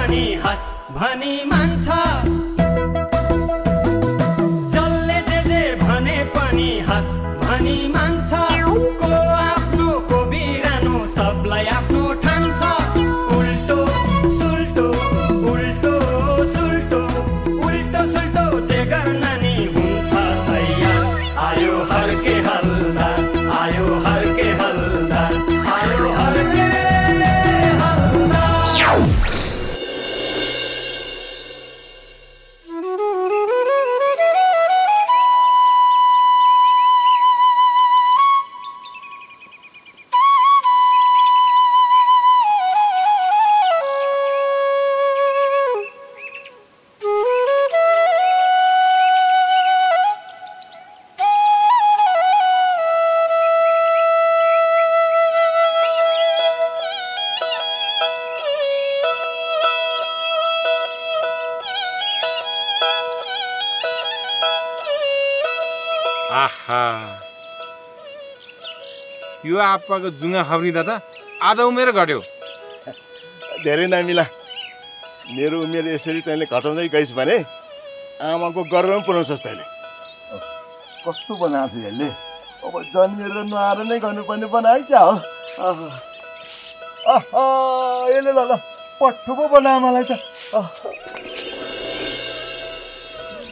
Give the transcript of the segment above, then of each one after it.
पनि हस भनी मान्छ जसले जे भने पनि हस भनी मान्छ को आफ्नो को बिरानो सबलाई आफ्नो ठान्छ उल्टो सुल्टो उल्टो सुल्टो उल्टो सुल्टो जे गर्न नि हुन्छ तयार आयो हर्के हल्दार आयो हर्के हल्दार आयो हर्के यो आप्पाको जुङ्गा खब्रिँदा त आधा उमेर घट्यो धेरै नमिला मेरो उमेर यसरी तैँले घटाउँदै गइस् भने आमाको गर्व पनि पुऱ्याउँछस् तैँले कस्तो बनाएको थियो यसले अब जन्मेर नुहाएर नै गर्नुपर्ने बनायो क्या हो यसले ल पट्टु पो बनायो मलाई त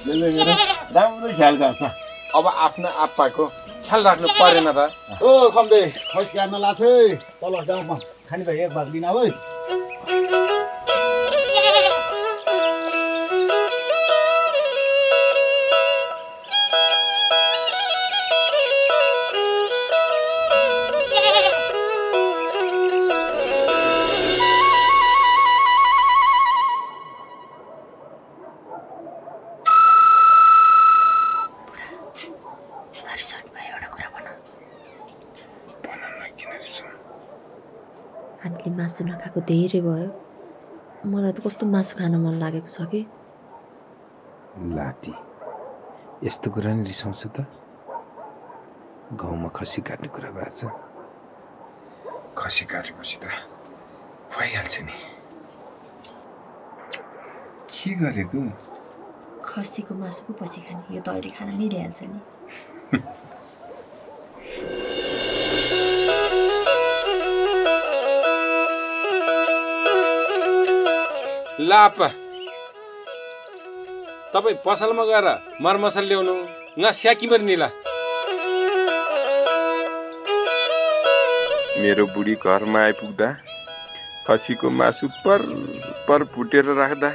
यसले मेरो राम्रो ख्याल गर्छ अब आफ्नो आप्पाको ख्याल राख्नु परेन त ओ खम्दे खस गाड्न लाग्छ है तल गाउँमा खाने भाइ एक भाग लिन है हामीले मासु नखाएको धेरै भयो मलाई त कस्तो मासु खान मन लागेको छ कि लाटी यस्तो कुरा नि रिसाउँछ त गाउँमा खसी काट्ने कुरा भएको छ खसी काटेपछि त भइहाल्छ नि के गरेको खसीको मासु पो पछि खाने यो त अहिले खान मिलिहाल्छ नि लापा तपाईँ पसलमा गएर मरमसल ल्याउनु न स्याकी मर्निला मेरो बुढी घरमा आइपुग्दा खसीको मासु पर फुटेर राख्दा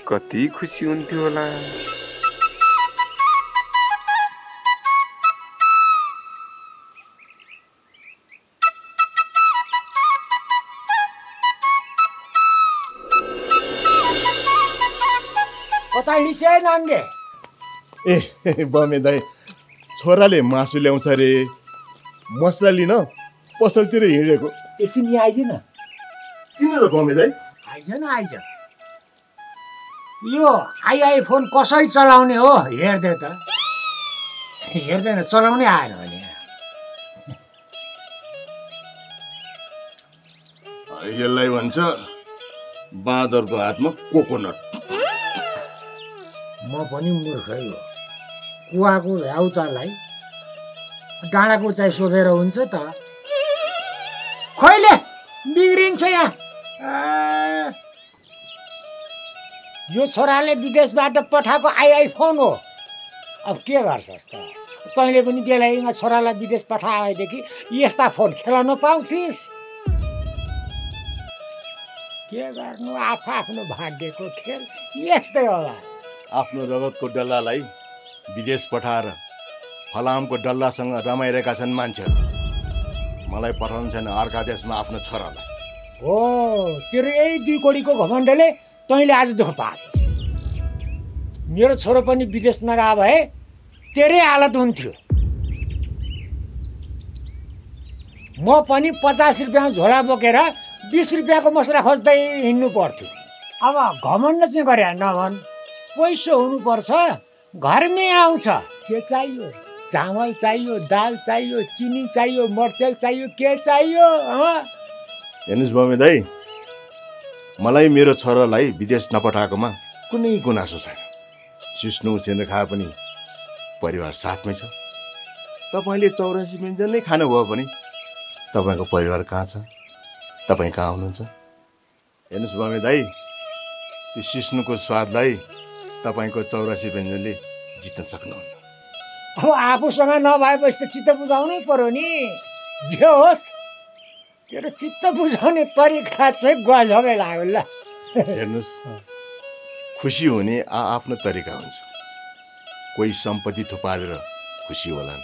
कति खुसी हुन्थ्यो होला ए बमे दाइ छोराले मासु ल्याउँछ रे मसला लिन पसलतिर हिँडेको एकछिन यहाँ आइज न किन र बमे दाइ आइज यो आई फोन कसरी चलाउने हो हेर्दै त हेर्दैन चलाउनै आएन भने यसलाई भन्छ बाँदरको हातमा कोकोनट म पनि मूर्खै हो कुवाको भ्याउतालाई डाँडाको चाहिँ सोधेर हुन्छ त खैले बिग्रिन्छ यहाँ यो छोराले विदेशबाट पठाएको आइफोन हो अब के गर्छस् त तैँले पनि बेलायमा छोरालाई विदेश पठाएदेखि यस्ता फोन खेलाउन पाउँथिस् के गर्नु आफ्नो भाग्यको खेल यस्तै होला आफ्नो रगतको डल्लालाई विदेश पठाएर फलामको डल्लासँग रमाइरहेका छन् मान्छेहरू मलाई पठाउनु छैन अर्का देशमा आफ्नो छोरालाई हो तेरो यही 2 कोडीको घमण्डले तैँले आज दुःख पाएछस् मेरो छोरो पनि विदेश नगए भए तेरै हालत हुन्थ्यो म पनि 50 रुपियाँ झोला बोकेर 20 रुपियाँको मसला खोज्दै हिँड्नु पर्थ्यो अब घमण्ड चाहिँ गरे नभन् पैसा हुनुपर्छ घरमै आउँछ के चाहियो चामल चाहियो दाल चाहियो चिनी चाहियो मर्तेल चाहियो के चाहियो हेर्नुहोस् बमे दाइ मलाई मेरो छोरालाई विदेश नपठाएकोमा कुनै गुनासो छैन। सिस्नु उछिनेर खाए पनि परिवार साथमै छ। तपाईँले 84 व्यञ्जन नै खानुभयो भने तपाईँको परिवार कहाँ छ, तपाईँ कहाँ हुनुहुन्छ? हेर्नुहोस् बमे दाई, त्यो सिस्नुको स्वादलाई तपाईँको 84 व्यञ्जनले जित्न सक्नुहुन्न। अब आफूसँग नभएपछि त चित्त बुझाउनै पर्यो नि। जे होस् तेरो चित्त बुझाउने तरिका चाहिँ गजबै लाग्यो ल। हेर्नुहोस्, खुसी हुने आफ्नो तरिका हुन्छ। कोही सम्पत्ति थुपारेर खुसी होलान्,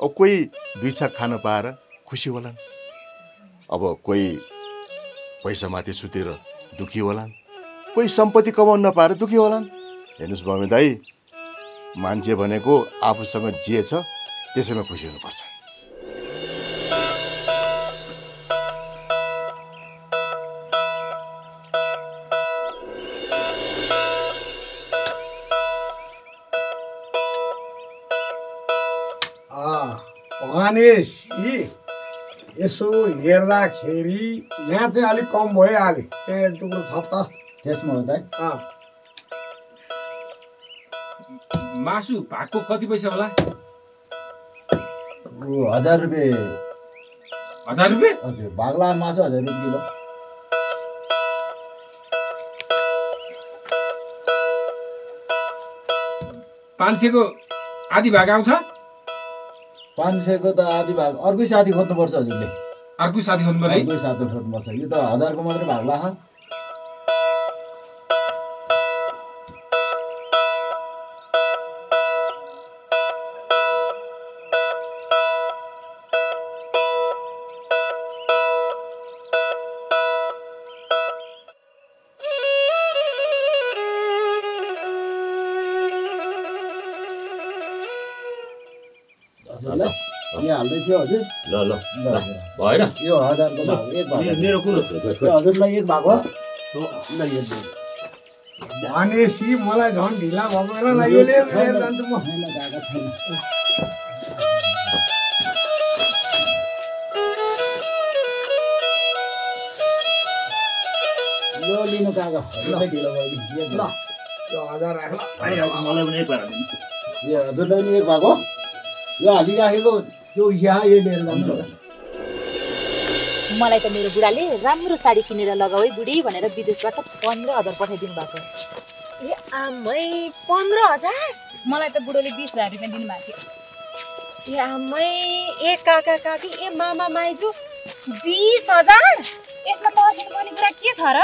अब कोही दुई छाक खान पाएर खुसी होलान्, अब कोही पैसा माथि सुतेर दुखी होलान्, कोही सम्पत्ति कमाउन नपाएर दुखी होलान्। हेर्नुहोस् बमे दाई, मान्छे भनेको आफूसँग जे छ त्यसैमा खुसी हुनुपर्छ। गणेश यसो हेर्दाखेरि यहाँ चाहिँ अलिक कम भइहाल्यो। त्यहाँ एक टुक्रो थप त त्यसमा हो त। मासु भागको कति पैसा होला? 1000 रुपियाँ। 1000 रुपियाँ? हजुर, बाग्ला मासु 1000 रुपियाँ किलो। 500 को आधी भाग आउँछ? 500 को त आधी भाग अर्कै साथी खोज्नुपर्छ हजुरले। अर्कै साथी खोज्नुपर्छ है? अर्कै साथी खोज्नुपर्छ। यो त 1000 को मात्रै भाग ला। हाल्दै थियो हजुर। ल ल भएन यो 1000 को भाग एक भाग मेरो कुरो हजुरलाई एक भाग हो। भनेसी मलाई झन् ढिला भएको बेला यो लिएर जान्छु म। गएको छैन। यो लिनु गएको ल ढिलो भयो। ल यो 1000 राख ल। मलाई पनि एक भाग यो हजुरलाई नि एक भाग हो। यो हालिराखेको यो यहाँ यो लिएर जान्छ। मलाई त मेरो बुढाले राम्रो साडी किनेर लगाऊ है बुढी भनेर विदेशबाट 15000 पठाइदिनु भएको। ए आमै 15000? मलाई त बुढोले 20000 रुपियाँ दिनुभएको थियो। ए आमै ए काका काकी ए मामा माइजू 20000? यसमा तर्सिनु पर्ने कुरा के छ र?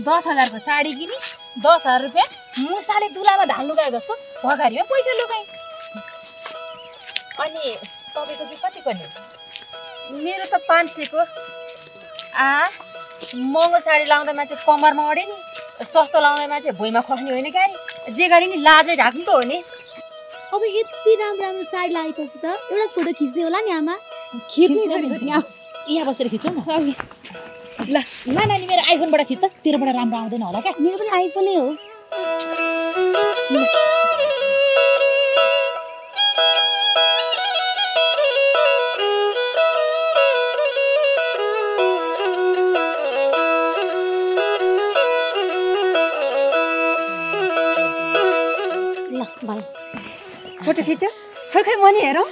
10000 को साडी किनी 10000 रुपियाँ मुसाले दुलामा ढाल्नु गए जस्तो भगारीमा पैसा लुकाइ। अनि तपाईको के कति पर्ने? मेरो त 500 को। महँगो साडी लाउँदामा चाहिँ कमरमा अडे नि, सस्तो लाउँदामा चाहिँ भुइँमा खस्ने होइन गाडी। जे गरे नि लाजै ढाक्नु त हो नि। अब यति राम्रो राम्रो साडी लगाएपछि त एउटा फोटो खिच्दै होला नि आमा। यहाँ बसेर खिच्नु न। ल ल नानी मेरो आइफोनबाट खिच्छ, तेरोबाट राम्रो आउँदैन होला क्या। मेरो पनि आइफोनै हो। फोटो खिच्यो खै खै मनी हेरौँ।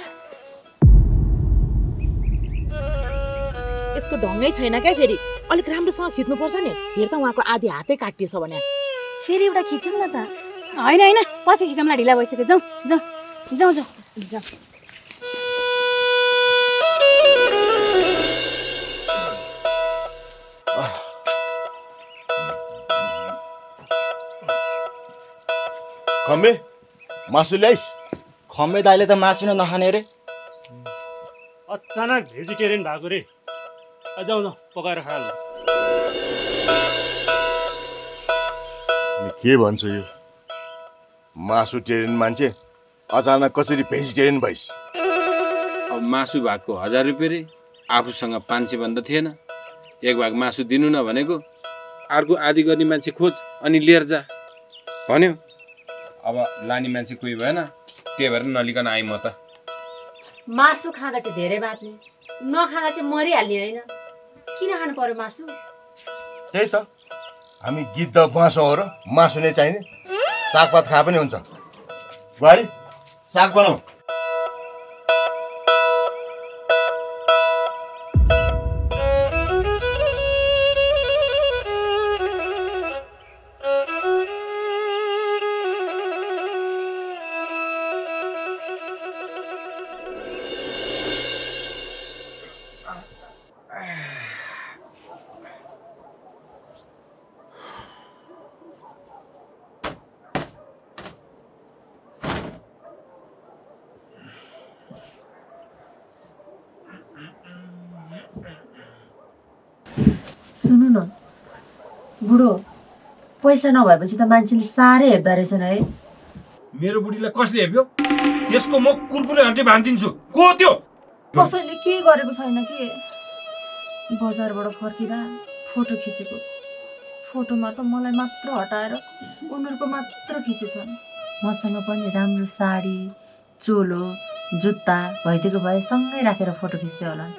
यसको ढङ्गै छैन क्या। फेरि अलिक राम्रोसँग खिच्नुपर्छ नि। हेर त उहाँको आधी हातै काटिएछ भने। फेरि एउटा खिचौँ न त। होइन होइन पछि खिचौँला, ढिला भइसक्यो। जाउँ जाउँ जाउँ जाउँ जाउँ। खम्बे मासु ल्याइस्? खम्बे दाइले त मासु नखाने रे। अचानक भेजिटेरियन भएको रे। जाउँ जाउँ पकाएर खाल। के भन्छ यो मासु टेरियन मान्छे अचानक कसरी भेजिटेरियन भइस्? अब मासु भागको 1000 रुपियाँ रे। आफूसँग 500 भन्दा थिएन। एक भाग मासु दिनु न भनेको अर्को आधी गर्ने मान्छे खोज अनि लिएर जा भन्यो। अब लाने मान्छे कोही भएन, त्यही भएर नलिकन आएँ म त। मासु खाँदा चाहिँ धेरै बाँच्ने, नखाँदा चाहिँ मरिहाल्ने होइन। किन खानु पर्यो मासु? त्यही त हामी गिद्ध बाँसो हो र मासु नै चाहिने सागपात खाए पनि हुन्छ बुहारी साग बनाऊ सुन्नु न बुढो पैसा नभएपछि त मान्छेले साह्रै हेप्दा रहेछन् है मेरो बुढीलाई कसले हेप्यो यसको म कुरकुरे हड्डी भान्दिन्छु को त्यो कसैले के गरेको छैन कि बजारबाट फर्किँदा फोटो खिचेको फोटोमा त मलाई मात्र हटाएर उनीहरूको मात्र खिचेछन् मसँग पनि राम्रो साडी चोलो जुत्ता भइदिएको भए सँगै राखेर फोटो खिच्दै होला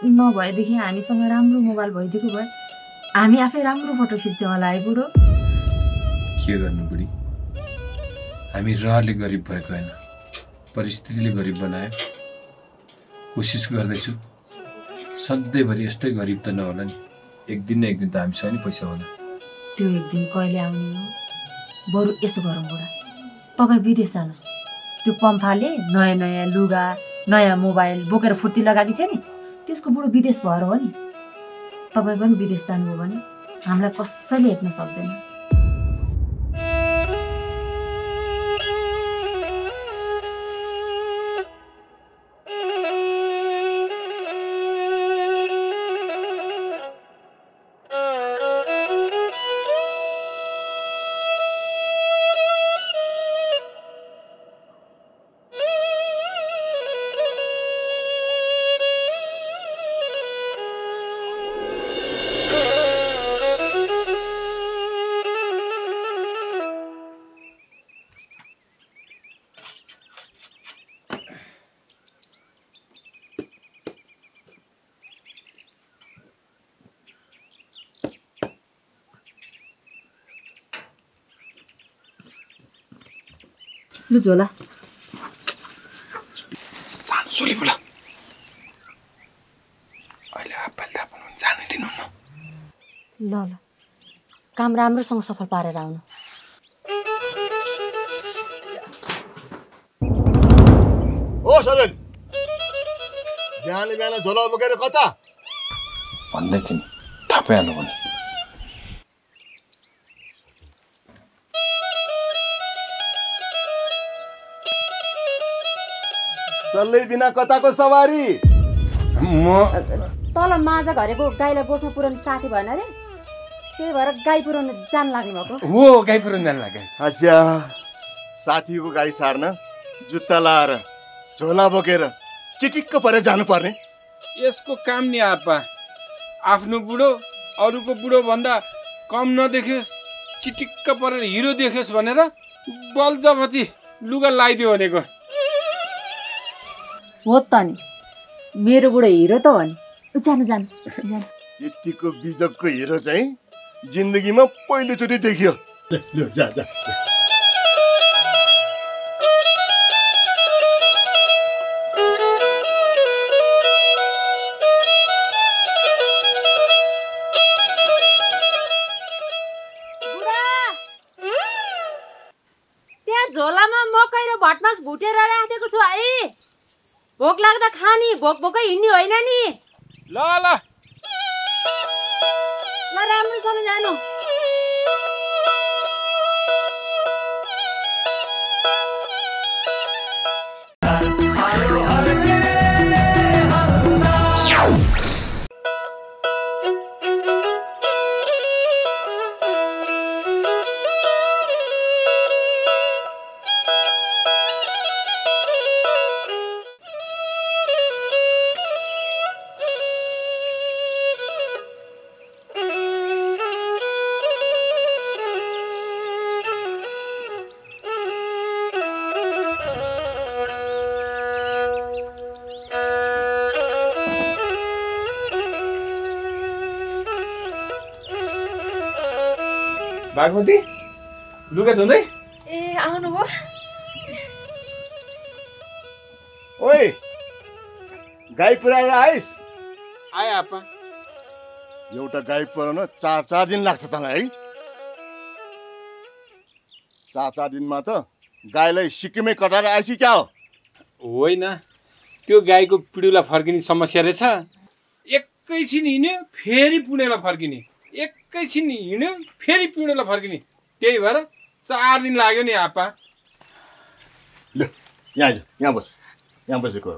नभएदेखि हामीसँग राम्रो मोबाइल भइदिएको भए हामी आफै राम्रो फोटो खिच्दै होला है बुढो के गर्नु बुढी हामी रहरले गरिब भएको होइन परिस्थितिले गरिब बनायो कोसिस गर्दैछु सधैँभरि यस्तै गरिब त नहोला नि एक दिन न एक दिन त हामीसँग नि पैसा होला त्यो एक दिन कहिले आउने हो बरु यसो गरौँ बुढा तपाईँ विदेश जानुहोस् त्यो पम्फाले नयाँ नयाँ लुगा नयाँ मोबाइल बोकेर फुर्ती लगाएको छ नि त्यसको बुढो विदेश भएर हो नि तपाईँ पनि विदेश जानुभयो भने हामीलाई कसैले हेप्न सक्दैन लु झोला सानो सोली बोला अहिले आप्पाले थाहा पाउनु जानै दिनु न ल ल काम राम्रोसँग सफल पारेर आउनु ओ सरेन बिहान बिहान झोला बोकेर कता भन्दै थिएँ थाहा पाइहाल्नु भने सल्लै बिना कताको सवारी तल माझा घरेको गाईलाई गोठमा पुर्याउने साथी भएन अरे त्यही भएर गाई पुर्याउनु जान लाग्नु भएको हो गाई पुर्याउनु जान लाग्यो अच्छा साथीको गाई सार्न जुत्ता लाएर झोला बोकेर चिटिक्क परेर जानुपर्ने यसको काम नि आप्पा आफ्नो बुढो अरूको बुढो भन्दा कम नदेखोस् चिटिक्क परेर हिरो देखोस् भनेर बलजबती लुगा लगाइदियो भनेको हो त नि मेरो बुढो हिरो त हो नि जानु जानु यतिको बिजकको हिरो चाहिँ जिन्दगीमा पहिलोचोटि देखियो जा जा त्यहाँ झोलामा मकै र भटमास भुटेर राखेको छु है भोक लाग्दा खानी भोक भोकै हिँड्ने होइन नि ल ल राम्रोसँग जानु बागमती लुगा धुँदै? ए आउनुभयो? ओइ गाई पुऱ्याएर आइस? आए आपा। एउटा गाई पुऱ्याउन 4 दिन लाग्छ तँलाई है? 4 दिनमा त गाईलाई सिक्किमै कटाएर आइस क्या हो? होइन, त्यो गाईको पिडुला फर्किने समस्या रहेछ। एकैछिन हिँड्यो फेरि पिडुला फर्किने, एकैछिन हिँड्यो फेरि पिडुला फर्किने, त्यही भएर 4 दिन लाग्यो नि आपा। ल यहाँ आइज, यहाँ बस, यहाँ बसेको।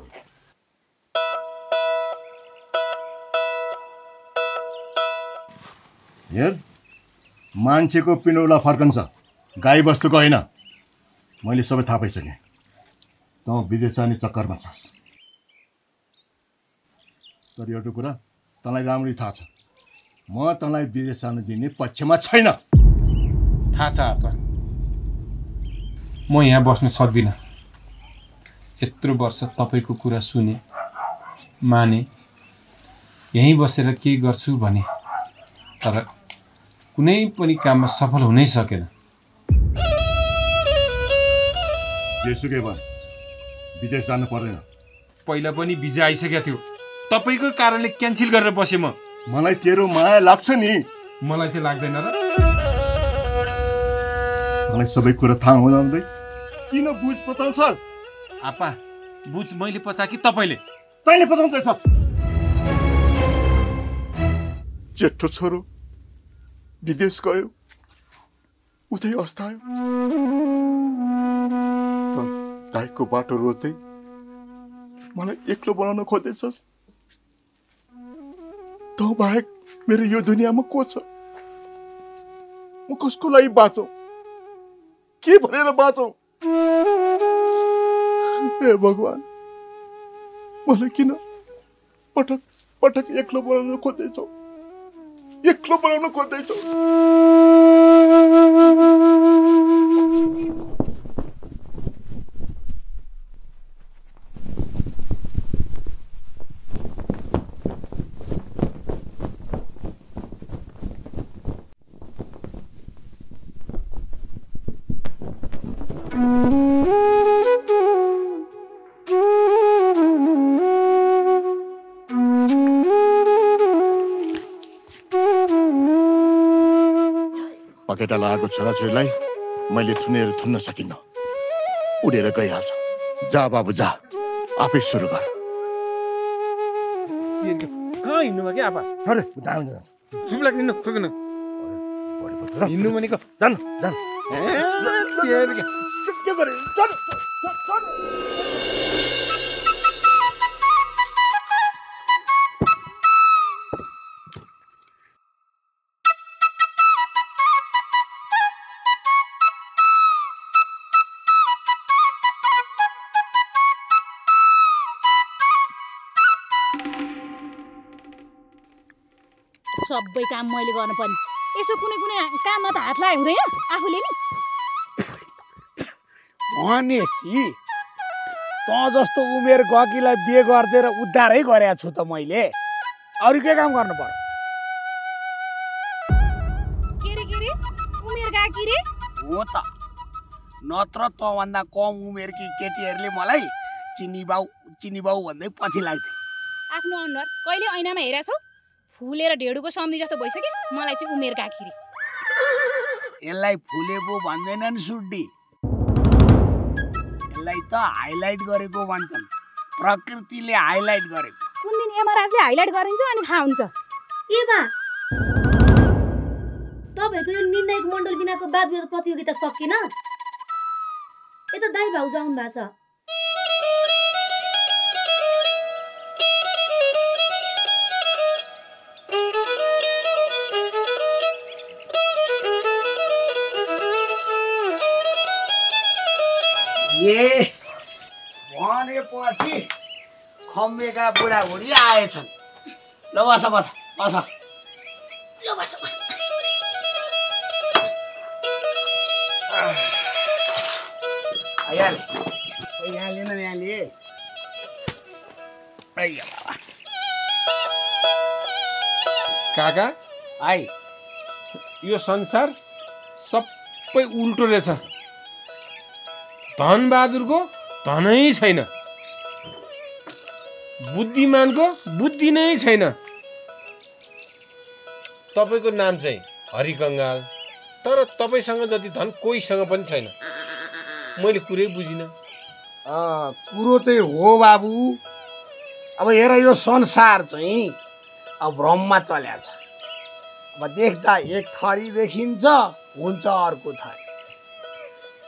हेर, मान्छेको पिडुला फर्कन्छ, गाई बस्तुको होइन। मैले सबै थाहा पाइसकेँ। तँ विदेश जाने चक्करमा छस्। तर एउटा कुरा तँलाई राम्ररी थाहा छ, म तँलाई विदेश जान दिने पक्षमा छैन। थाहा छ आपा, म यहाँ बस्न सक्दिनँ। यत्रो वर्ष तपाईँको कुरा सुने, माने, यहीँ बसेर के गर्छु भने, तर कुनै पनि काममा सफल हुनै सकेन। जेसुकै भए विदेश जानु पर्दैन। पहिला पनि भिजा आइसकेको थियो, तपाईँको कारणले क्यान्सल गरेर बसेँ म। मलाई तेरो माया लाग्छ नि। मलाई चाहिँ लाग्दैन र। मलाई सबै कुरा थाहा हुँदै किन बुझ पचाउँछस्? आपा, बुझ मैले पचा कि तपाईँले? तैँले पचाउँदैछस्। जेठो छोरो विदेश गयो, उतै अस्तायो। त गाईको बाटो रोज्दै मलाई एक्लो बनाउन खोज्दैछस्। तँ बाहेक मेरो यो दुनियाँमा को छ? म कसको लागि बाँचौँ? के भनेर बाँचौँ? हे भगवान्, मलाई किन पटक पटक एक्लो बनाउन खोज्दैछौ? एक्लो बनाउन खोज्दैछौ? पकेटा लगाएको छोराछोरीलाई मैले थुन्न सकिन्न। उडेर गइहाल्छ। जा बाबु जा, आफै सुरु गर। कहाँ हिँड्नु भयो क्या आपा? छोरे जानु जान्छ। चुप लाग्नु ठोक्नु। हिँड्नु भनेको जान जान। के गरे? चल चल। सबै काम मैले गर्नुपर्ने, यसो कुनै कुनै काममा त हात लाए हुँदैन आफूले नि। भनेसी तँ जस्तो उमेर गकीलाई बिहे गरिदिएर उद्धारै गरेको छु त मैले। अरू के काम गर्नु पर्यो? के रे उमेर गकी रे? हो त, नत्र तँभन्दा कम उमेरकी केटीहरूले मलाई चिनी बाउ भन्दै पछि लाग्थे। आफ्नो अनुहार कहिले ऐनामा हेरेको छौ? फुलेर ढेडुको सम्झी जस्तो भइसक्यो। मलाई चाहिँ उमेर गकी रे। यसलाई फुलेको भन्दैनन् सुड्डी, यसलाई त हाइलाइट गरेको भन्छन्। प्रकृतिले हाइलाइट गरेको। कुन दिन यमराजले हाइलाइट गरिन्छ अनि थाहा हुन्छ। ए बा, तपाईहरुको यो निर्णायक मण्डल बिनाको वादविवाद प्रतियोगिता सकिएन? यता दाइ भाउजू आउनु भएको छ। ए भनेपछि खम्बेका बुढाबुढी आएछन्। ल बस बस बस। ल बस बस। यहाँ लिन यहाँ लिए। काका, आई यो संसार सबै उल्टो रहेछ। धनबहादुरको धनै छैन, बुद्धिमानको बुद्धि नै छैन। तपाईँको नाम चाहिँ हरिकङ्गाल, तर तपाईँसँग जति धन कोहीसँग पनि छैन। मैले कुरै बुझिनँ। कुरो चाहिँ हो बाबु। अब हेर यो संसार चाहिँ अब भ्रममा चल्या छ। अब देख्दा एक थरी देखिन्छ, हुन्छ अर्को थरी।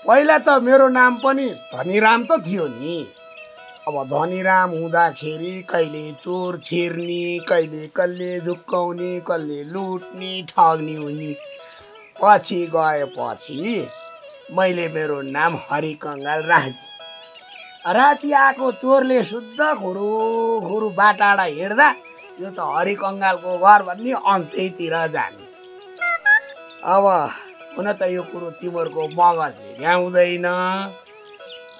पहिला त मेरो नाम पनि धनीराम त थियो नि। अब धनीराम हुँदाखेरि कहिले चोर छिर्ने, कहिले कसले झुक्काउने, कसले लुट्ने, ठग्ने हुने। पछि गएपछि मैले मेरो नाम हरिकङ्गाल राखिदिएँ। राति आएको चोरले शुद्ध घुरु बाटाडा हिँड्दा यो त हरिकङ्गालको घर भन्ने अन्त्यतिर जाने। अब हुन त यो कुरो तिमीहरूको मगजले ल्याउँदैन।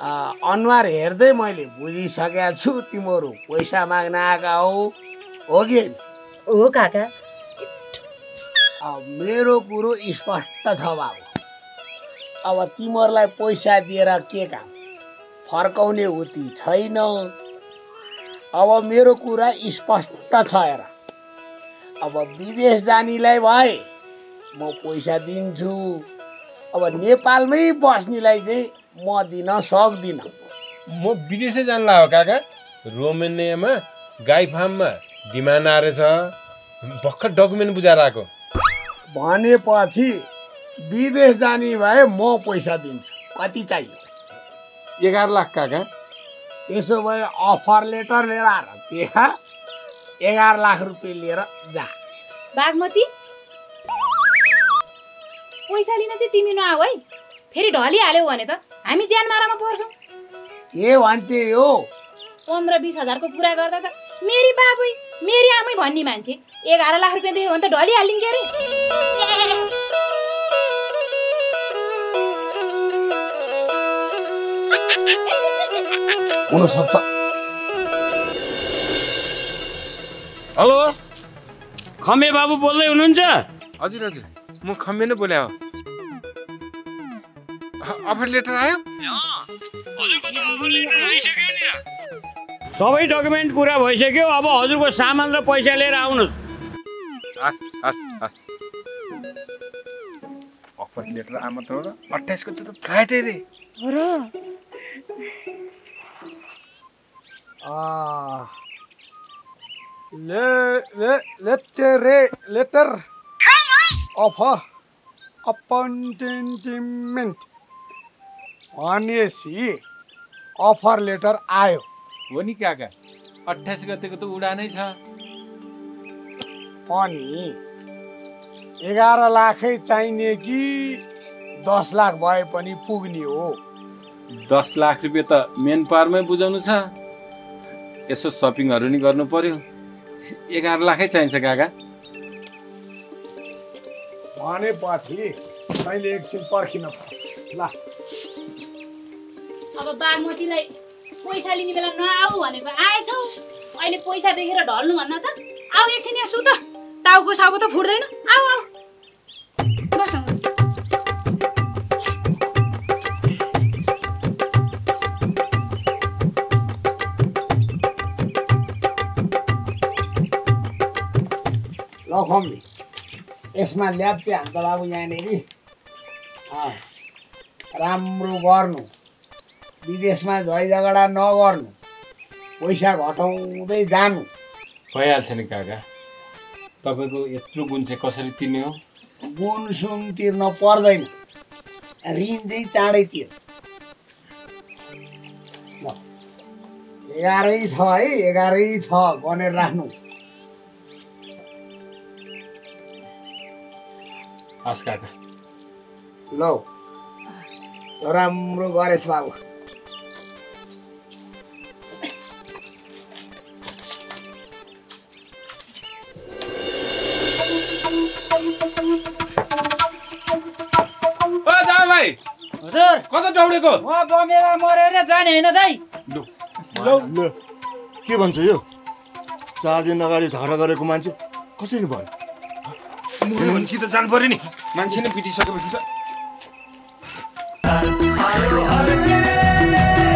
अनुहार हेर्दै मैले बुझिसकेको छु तिमीहरू पैसा माग्न आएका हो कि? हो काका। अब मेरो कुरो स्पष्ट छ बाबु। अब तिमीहरूलाई पैसा दिएर के काम, फर्काउने उति छैन। अब मेरो कुरा स्पष्ट छ हेर। अब विदेश जानेलाई भए म पैसा दिन्छु। अब नेपालमै बस्नेलाई चाहिँ म दिन सक्दिनँ। म विदेशै जान्ला हो काका। रोमेनियामा गाई फार्ममा डिमान्ड आएछ। भर्खर डकुमेन्ट बुझाएर आएको। भनेपछि विदेश जाने भए म पैसा दिन्छु। कति चाहियो? 11 लाख काका। त्यसो भए अफर लेटर लिएर आएर देखा 11 लाख रुपियाँ लिएर जा। बागमती पैसा लिन चाहिँ तिमी नआऊ है। फेरि ढलिहाल्यौ भने त हामी ज्यान मारामा पर्छौँ। के भन्छे यो? 15-20 हजारको कुरा गर्दा त मेरी बाबै मेरी आमै भन्ने मान्छे 11 लाख रुपियाँ देख्यो भने त ढलिहालिन् के अरे। हुनसक्छ। हेलो, खम्बे बाबु बोल्दै हुनुहुन्छ? हजुर हजुर, म खम्बे नै बोले हो। अफर लेटर आयो? सबै डकुमेन्ट पुरा भइसक्यो। अब हजुरको सामान र पैसा लिएर आउनुहोस्। हस् हस् हस्। अफर लेटर आमात्र हो र 28 को त फ्लाइटै रे हो र। लेटर अफ अपॉइंटमेंट भनेपछि अफर लेटर आयो हो नि काका। 28 गतेको त उडानै छ। अनि 11 लाखै चाहिने कि 10 लाख भए पनि पुग्ने हो? 10 लाख रुपियाँ त मेन पावरमै बुझाउनु छ। यसो सपिङहरू नि गर्नु पर्यो। 11 लाखै चाहिन्छ काका। भनेपछि मैले एकछिन पर्खिन ल। अब बागमतीलाई पैसा लिने बेला नआऊ भनेको आएछौ। अहिले पैसा देखेर ढल्नु भन्दा त आऊ एकछिन यहाँ सुत। टाउको साउको त फुट्दैन। आऊ आऊ बस। लखम्बी यसमा ल्याप्चे हान्त बाबु यहाँनिर राम्रो गर्नु। विदेशमा झै झगडा नगर्नु। पैसा घटाउँदै जानु। भइहाल्छ नि काका। तपाईँको यत्रो गुण चाहिँ कसरी तिर्ने हो? गुण सुन तिर्न पर्दैन। ऋण चाहिँ चाँडै तिर। 11 छ है, 11 छ गनेर राख्नु। हस् काका। लौ राम्रो गरेछ बाबु। हजुर कता दौडेको? म बमेमा मरेर जाने हैन दाइ। ल के भन्छ यो? 4 दिन अगाडि झगडा गरेको मान्छे कसरी भयो? मरेपछि त जानु पर्यो नि। मान्छे नै बितिसकेपछि त घर आयो हर्के हल्ला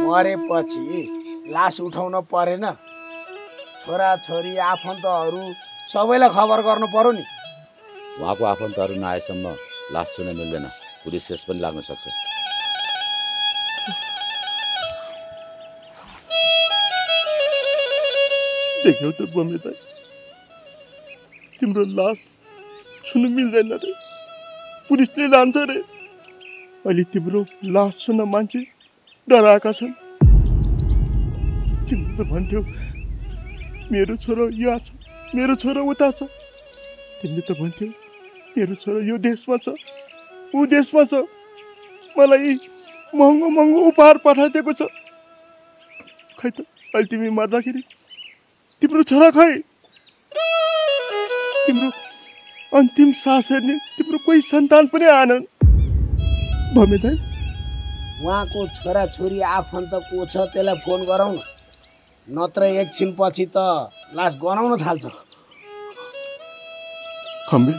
मरेपछि लास उठाउन परेन छोराछोरी आफन्तहरू सबैलाई खबर गर्नु पर्यो नि उहाँको आफन्तहरू नआएसम्म लास छुन मिल्दैन पुलिस केस पनि लाग्न सक्छ देख्यौ त बमे दाइ तिम्रो लास छुन मिल्दैन रे पुलिसले लान्छ रे अहिले तिम्रो लास छुन मान्छे डराएका छन् तिमीले त भन्थ्यौ मेरो छोरो यहाँ छ मेरो छोरो उता छ तिमीले त भन्थ्यौ मेरो छोरो यो देशमा छ ऊ देशमा छ मलाई महँगो महँगो उपहार पठाइदिएको छ खै त अहिले तिमी मर्दाखेरि तिम्रो छोरा खै तिम्रो अन्तिम सास हेर्ने तिम्रो कोही सन्तान पनि आएनन् भमे दाइ उहाँको छोराछोरी आफन्त को छ त्यसलाई फोन गरौँ न नत्र एकछिन पछि त लास गनाउन थाल्छ खम्बे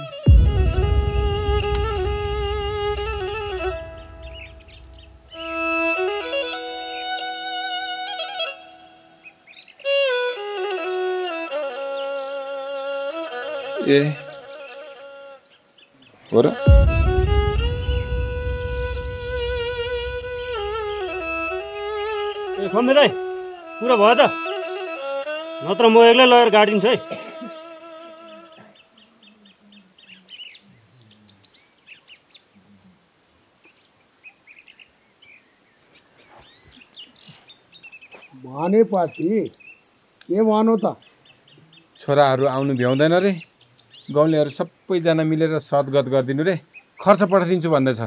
ए हो र खम्बे दाइ पुरा भयो त नत्र म एक्लै लगेर गाडिदिन्छु है भनेपछि के भन्नु त छोराहरू आउनु भ्याउँदैन रे गाउँलेहरू सबैजना मिलेर सद्गत गरिदिनु रे खर्च पठाइदिन्छु भन्दैछ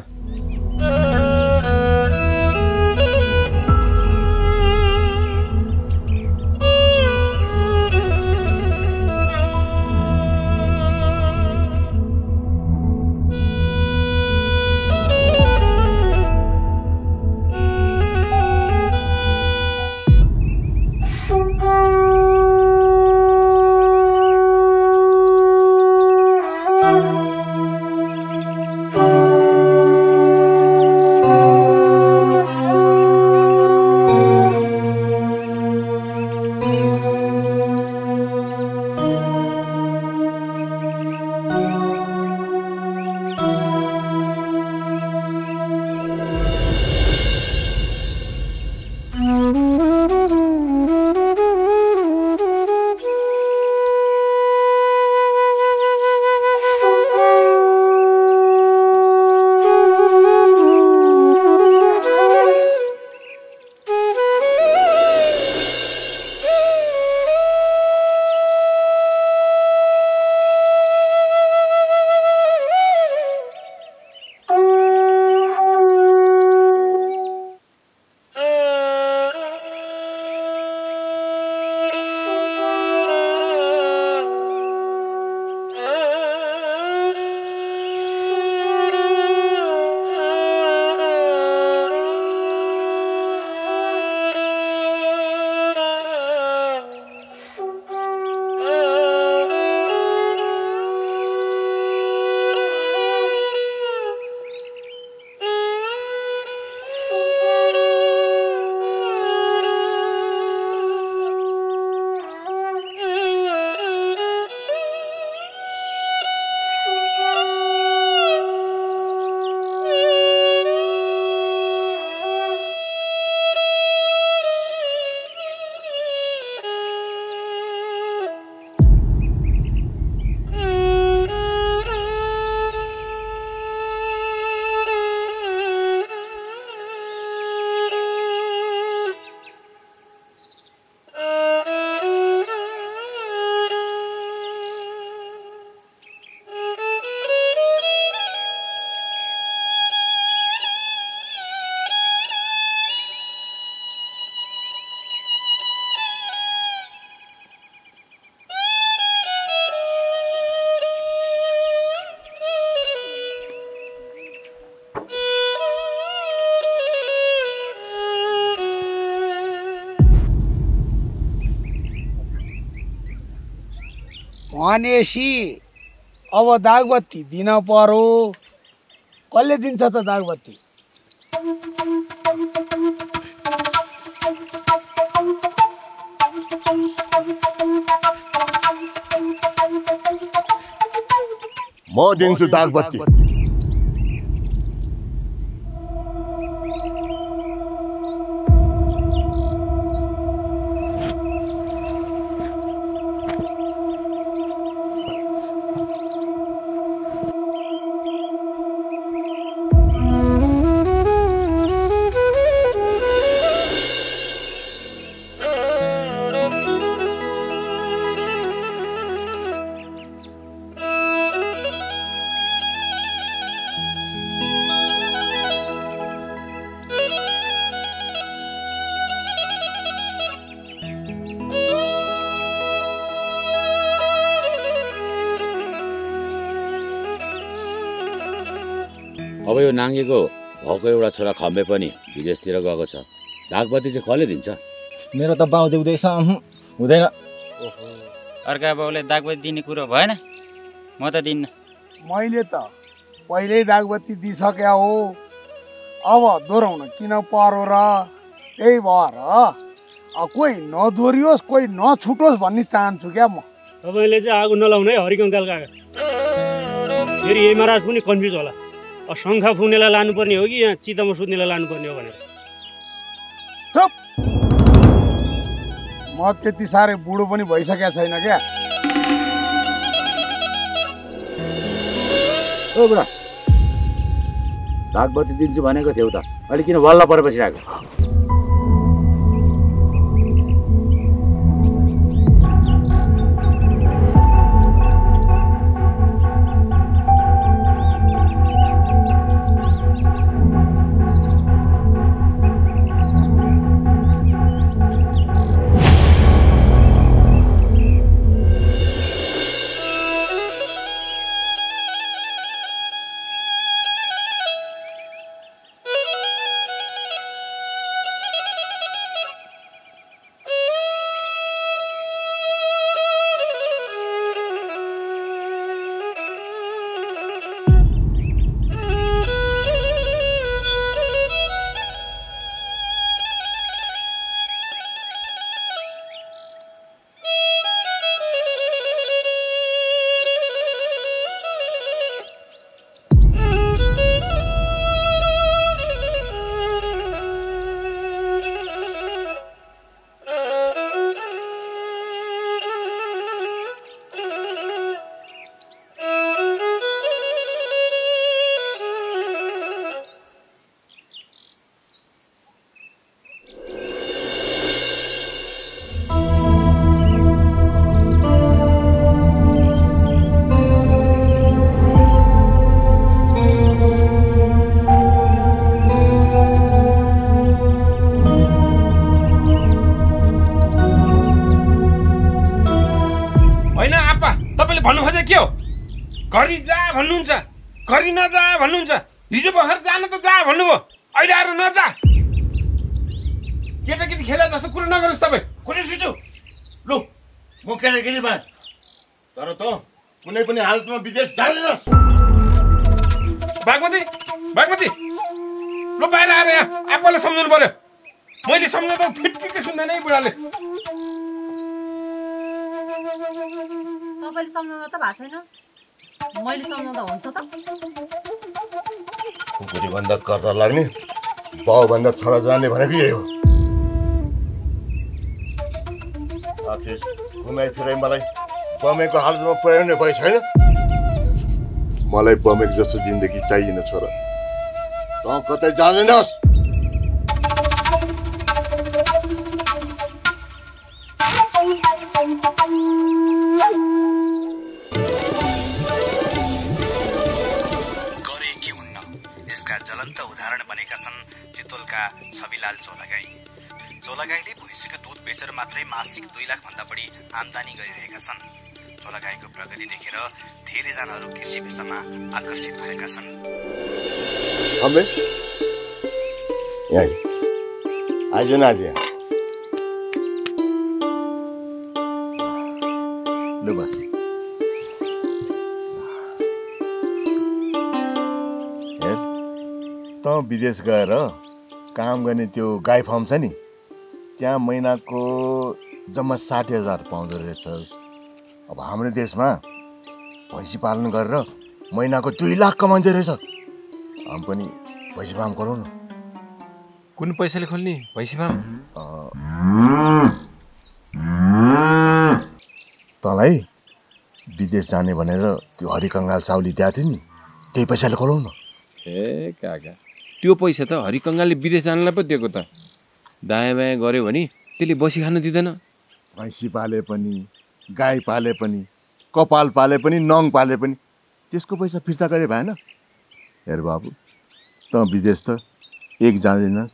भनेसी अब दागबत्ती दिन पर्यो। कसले दिन्छ त दागबत्ती? म दिन्छु दागबत्ती। अब यो नाङ्गेको भएको एउटा छोरा खम्बे पनि विदेशतिर गएको छ। दागबत्ती चाहिँ कसले दिन्छ? मेरो त बाउ देउदैछ हुँदैन। अर्का बाउले दागबत्ती दिने कुरो भएन, म त दिन्न। मैले त पहिल्यै दागबत्ती दिइसक्या हो, अब दोहोऱ्याउन किन पर्यो र? त्यही भएर कोही नदोहोरियोस् कोही नछुटोस् भन्ने चाहन्छु क्या म। तपाईँले चाहिँ आगो नलाउनु है हरिकङ्काल काका। फेरि यही महाराज पनि कन्फ्युज होला, शङ्खा फुक्नेलाई लानुपर्ने हो कि यहाँ चितामा सुत्नेलाई लानुपर्ने हो भनेर। चुप, म त्यति साह्रै बुढो पनि भइसकेको छैन क्या। ओ बुढा, दागबत्ती दिन्छु भनेको थियौ त, अहिले किन वल्ल परेर बसिरहेको? गरी जा भन्नुहुन्छ, गरी नजा भन्नुहुन्छ। हिजो भर्खर जान त जा भन्नुभयो, अहिले आएर नजा। केटाकेटी खेला जस्तो कुरो नगर्नुहोस् तपाईँ। कुनै सुचु लु, म केटाकेटी भए तर त कुनै पनि हालतमा विदेश जाँदैनस्। बागमती, बागमती, ल बाहिर आएर यहाँ आप्पालाई सम्झाउनु पर्यो। मैले सम्झाउँदा फिटफिटै सुन्दैन है बुढाले। तपाईँले सम्झाउँदा त भएको छैन, मैले सम्झाउँदा हुन्छ त? कुकुरीभन्दा कर्ता लाग्ने, बाउभन्दा छोरा जाने भनेको यही हो। आखिर घुमाइ फिराइ मलाई बमेको हालतमा पुर्याउने भए छैन। मलाई बमेको जस्तो जिन्दगी चाहिएन छोरा, त कतै जाँदैनस्। ज्वलन्त उदाहरण बनेका छन् चितवलका छविलाल चोलागाई। चोलागाईले भैँसीको दुध बेचेर मात्रै मासिक 2 लाख भन्दा बढी आम्दानी गरिरहेका छन्। चोलागाईको प्रगति देखेर धेरैजनाहरू कृषि पेसामा आकर्षित भएका छन्। विदेश गएर काम गर्ने त्यो गाई फार्म छ नि, त्यहाँ महिनाको जम्मा 60,000 पाउँदो रहेछस्। अब हाम्रो देशमा भैँसी पालन गरेर महिनाको 2 लाख कमाउँदो रहेछ। हम पनि भैँसी फार्म गरौँ न। कुन पैसाले खोल्ने भैँसी फार्म? तँलाई विदेश जाने भनेर त्यो हरिकङ्गाल साउली दिएको थियो नि, त्यही पैसाले खोलौँ न। ए काका, त्यो पैसा त हरिकङ्गालले विदेश जानलाई पो दिएको त। दायाँ बायाँ गऱ्यो भने त्यसले बसी खान दिँदैन। भैँसी पाले पनि, गाई पाले पनि, कपाल पाले पनि, नङ पाले पनि त्यसको पैसा फिर्ता गरे भएन? हेर बाबु, त विदेश त 1 जाँदैनस्,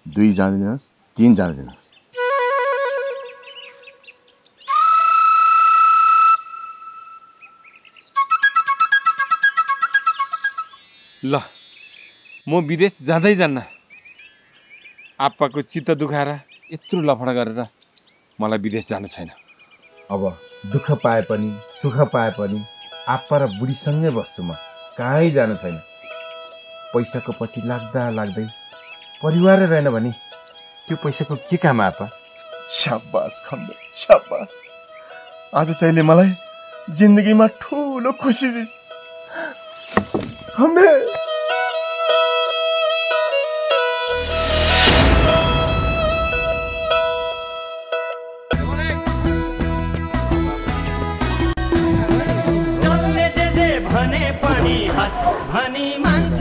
2 जाँदैनस्, 3 जाँदैनस्। ल, म विदेश जाँदै जान्न। आप्पाको चित्त दुखाएर यत्रो लफडा गरेर मलाई विदेश जानु छैन। अब दुःख पाए पनि सुख पाए पनि आप्पा र बुढीसँगै बस्छु म, कहीँ जानु छैन। पैसाको पछि लाग्दा लाग्दै परिवारै रहेन भने त्यो पैसाको के काम आप्पा? शाबास खम्बे, शाबास। आज तैँले मलाई जिन्दगीमा ठुलो खुसी दिइस् खम्बे। भनी मान्छ,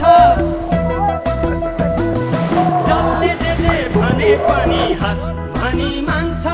जसले जे भने पनि हस भनी मान्छ।